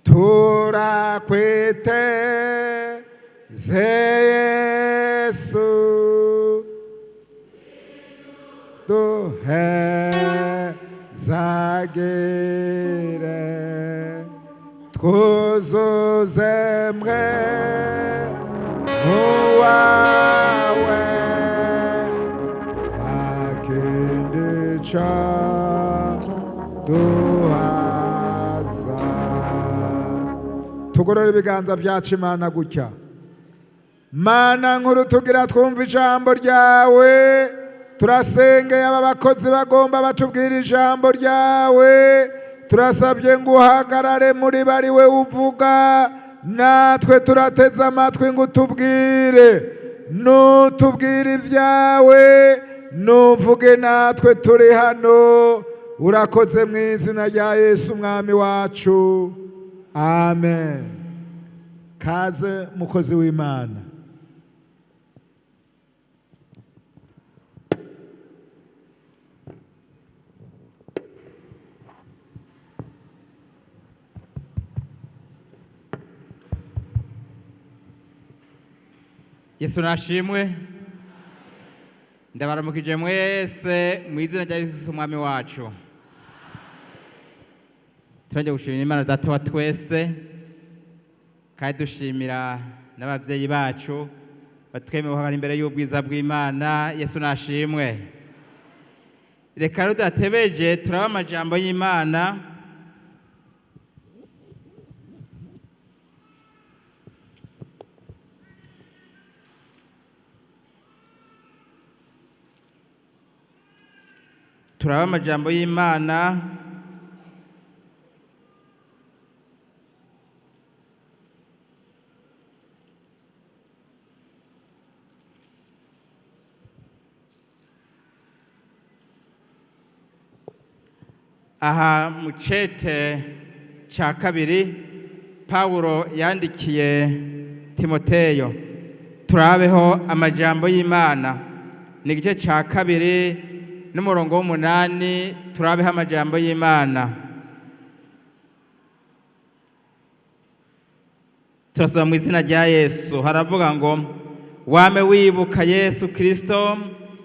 Turakwiteze Yesu, duhezagire, twuzuze mwe uwawe, nta kindi duhaza. Tugorora ibiganza byacu Imana gutya. Mana nkuru, tugira twumva ijambo ryawe. Turasengeye aba bakozi bagomba batubwira ijambo ryawe. Turasabye ngo uhagarare muri bari we uvuga, natwe turateze amatwi ngo utubwire. Nutubwire ibyawe, nuvuge natwe turi hano. Urakoze mu izina rya Yesu umwami wacu, amen. Kaze mukozi w'Imana. Yesu nashimwe. Ndabaramukije mwese mu izina rya Yesu umwami wacu. Turajya gushimira Imana Data wa twese, kandi dushimira n'ababyeyi bacu batwemeye guhagarara imbere y'ubwiza bw'Imana. Yesu nashimwe. Reka rudatebeje turaba amajambo y'Imana. Turaba amajambo y'Imana aha mu cete cya kabiri Pawulo yandikiye Timoteyo. Turabeho amajambo y'Imana, ni igice cya kabiri n'umurongo w'umunani. Turabeho amajambo y'Imana. Turasoma mu izina rya Yesu. Haravuga ngo: wame wibuka Yesu Kristo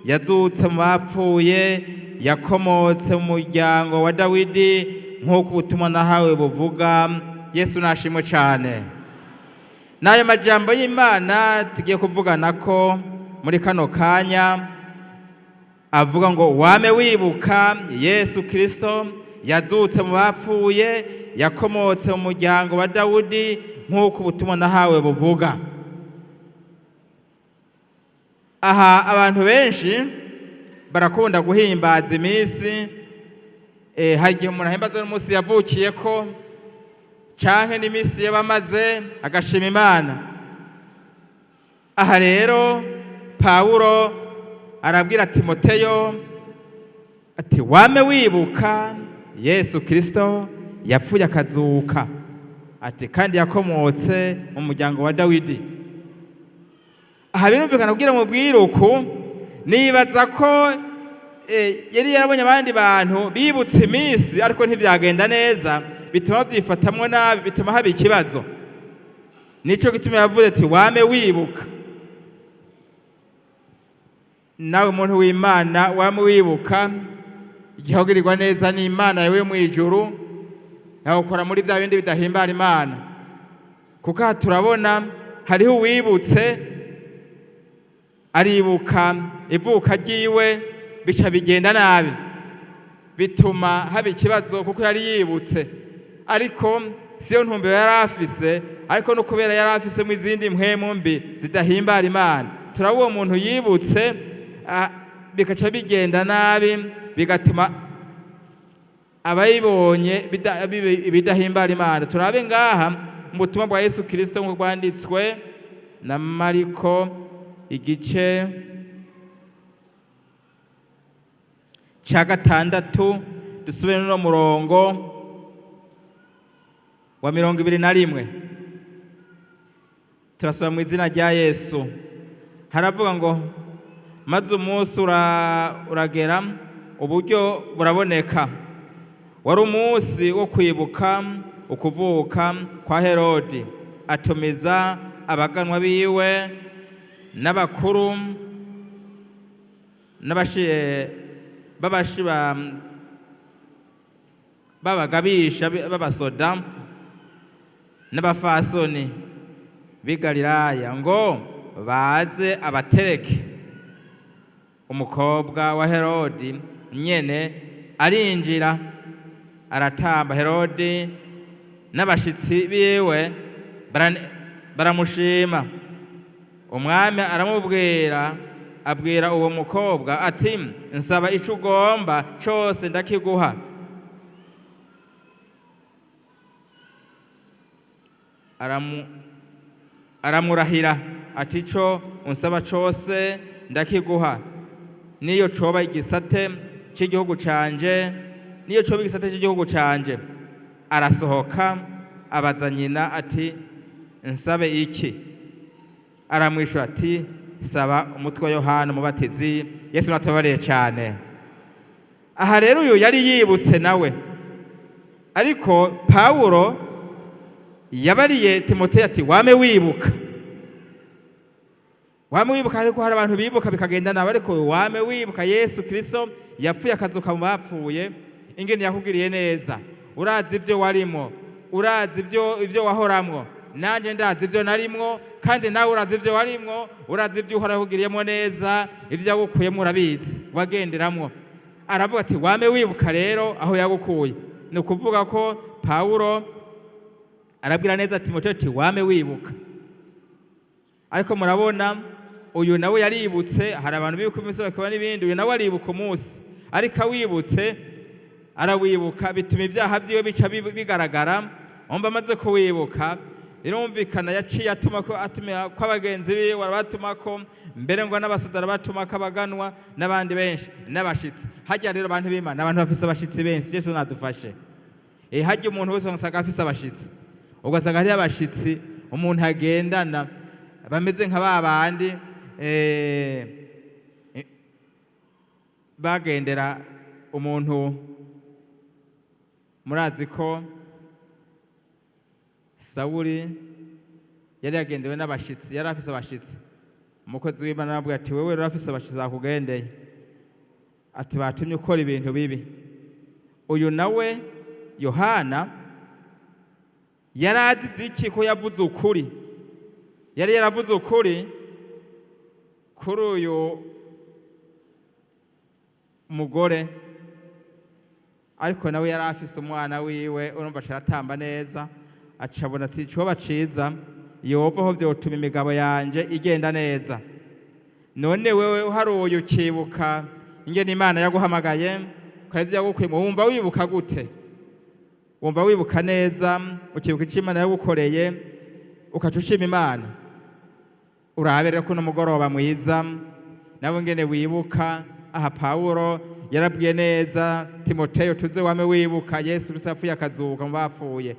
yazutse mu bapfuye, yakomotse mu muryango wa Dawidi, nk'uko ubutumwa nahawe buvuga. Yesu nashimwe cyane. N'ayo majambo y'Imana tugiye kuvugana ko muri kano kanya avuga ngo: wame wibuka Yesu Kristo yazutse mu bapfuye, yakomotse mu muryango wa Dawudi, nk'uko ubutumwa nahawe buvuga. Aha abantu benshi barakunda guhimbaza iminsi. Hari igihe umuntu ahimbaza n'umunsi yavukiye ko, canke n'iminsi yabamaze agashima Imana. Aha rero Pawulo arabwira Timoteyo ati: wame wibuka Yesu Kristo yapfuye akazuka, ati kandi yakomotse mu muryango wa Dawidi. Aha birumvikana kugira mu bwiruku, nibaza ko yari yarabonye abandi bantu bibutse iminsi ariko ntibyagenda neza, bituma babyifatamwo nabi, bituma haba ikibazo. Nico gituma yavuze ati: wame wibuka. Nawe muntu w'Imana, wame wibuka igihe ugirirwa neza n'Imana yawe mu ijuru, yawukora muri bya bindi bidahimbara Imana. Kuko aha turabona hariho uwibutse, aribuka ivuka ryiwe, bica bigenda nabi, bituma haba ikibazo kuko yari yibutse, ariko siyo ntumbero yari afise, ariko no kubera yari afise mu izindi mpwemu mbi zidahimbara Imana. Turaba uwo muntu yibutse, bikaca bigenda nabi, bigatuma abayibonye ibidahimbara Imana. Turabe ngaha mu butumwa bwa Yesu Kristo nk'uko bwanditswe na Mariko igice cya 6, dusubire n'uno murongo wa 21. Turasoma mu izina rya Yesu. Haravuga ngo: maze umunsi uragera, uburyo buraboneka. Wari umunsi wo kwibuka ukuvuka kwa Herodi, atumiza abaganwa biwe n'abakuru b'abagabisha b'abasoda n'abafasoni b'i Galilaya ngo baze abatereke. Umukobwa wa Herodi nyene arinjira aratamba. Herodi n'abashitsi biwe baramushima. Umwami aramubwira, abwira uwo mukobwa ati: "Nsaba ico ugomba cose ndakiguha." Aramurahira ati: "Ico unsaba cose ndakiguha, niyo coba igisate c'igihugu canje, niyo coba igisate c'igihugu canje." Arasohoka abaza nyina ati: "Nsabe iki?" Aramwishura ati: "Saba umutwe wa Yohana Umubatizi." Yesu natubabariye cyane. Aha rero uyu yari yibutse nawe, ariko Pawulo yabariye Timoteyo ati: "Wame wibuka, wame wibuka." Ariko hari abantu bibuka bikagenda nabi, ariko wame wibuka Yesu Kristo yapfuye akazuka mu bapfuye, ingene yakugiriye neza. Urazi ibyo warimo, urazi ibyo wahoramwo, nanje ndazi ibyo narimwo, kandi nawe urazi ibyo warimwo, urazi ibyo uhora yakugiriyemo neza, ibyo yagukuyemo urabizi wagenderamwo. Aravuga ati: "Wame wibuka rero aho yagukuye." Ni ukuvuga ko Pawulo arabwira neza Timoteyo ati: "Wame wibuka." Ariko murabona uyu nawe yaributse. Hari abantu bibuka iminsi bakaba n'ibindi, uyu nawe aribuka umunsi, ariko awibutse arawibuka bituma ibyaha byiwe bica bigaragara. Umva, amaze kuwibuka birumvikana yaciye atuma ko atumira ko abagenzi biwe, arabatuma ko mbere ngo n'abasoda, arabatuma ko abaganwa n'abandi benshi n'abashitsi. Hajya rero abantu b'Imana, abantu bafise abashitsi benshi. Yesu nadufashe. Hajya umuntu wese usanga afise abashitsi, ugasanga hariyo abashitsi umuntu agendana bameze nka ba bandi bagendera umuntu. Murazi ko Sawuli yari yagendewe n'abashitsi, yari afise abashitsi. Umukozi w'Imana aramubwira ati: "Wewe rero afise abashitsi bakugendeye," ati, "batumye ukora ibintu bibi." Uyu nawe Yohana yari azize iki? Ko yavuze ukuri, yari yaravuze ukuri kuri uyu mugore, ariko nawe yari afise umwana wiwe. Urumva aca aratamba neza, acabona ati: "Coba ciza yovaho, vyotuma imigabo yanje igenda neza." None wewe uharuye ukibuka ingene Imana yaguhamagaye ukarezi yagukuye, wumva wibuka gute? Wumva wibuka neza, ukibuka icyo Imana yagukoreye, ukaca ushima Imana. Urabe rero kuno mugoroba mwiza nawe ngene wibuka. Aha Pawulo yarabwiye neza Timoteyo: "Tuze wame wibuka Yesu Kristo yapfuye akazuka mu bapfuye,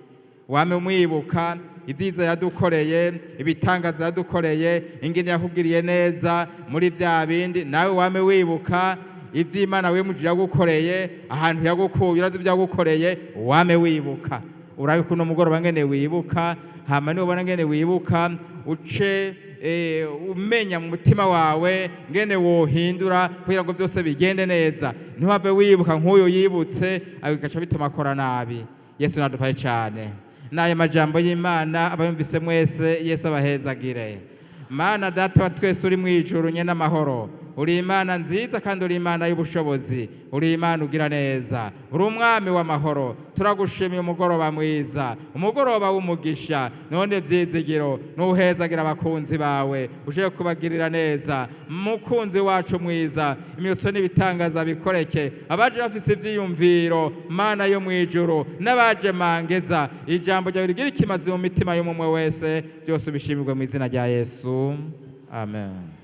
wame mwibuka ibyiza yadukoreye, ibitangaza yadukoreye, ingene yakugiriye neza muri bya bindi. Nawe wame wibuka iby'Imana wimuje yagukoreye, ahantu yagukuye, urazi ibyo yagukoreye, wame wibuka." Urabe kuno mugoroba ngene wibuka. Hama niwubona ngene wibuka, uce umenya mu mutima wawe ngene wohindura kugira ngo byose bigende neza. Ntiwave wibuka nk'uyu yibutse bigaca bituma akora nabi. Yesu nadufashe cyane. N'aya majambo y'Imana abayumvise mwese, Yesu abahezagire. Mana Data wa twese uri mu ijuru, nye n'amahoro, uri Imana nziza kandi uri Imana y'ubushobozi, uri Imana ugira neza, uri umwami w'amahoro. Turagushimiye umugoroba mwiza, umugoroba w'umugisha. None byizigiro nuhezagira abakunzi bawe, uje kubagirira neza. Mukunzi wacu mwiza, imyotso n'ibitangaza bikoreke abaje bafise ivyiyumviro. Mana yo mu ijuru, n'abaje mangeza, ijambo ryawe rigira ikimazi mu mitima y'umumwe wese. Byose ubishimirwe mu izina rya Yesu, amen.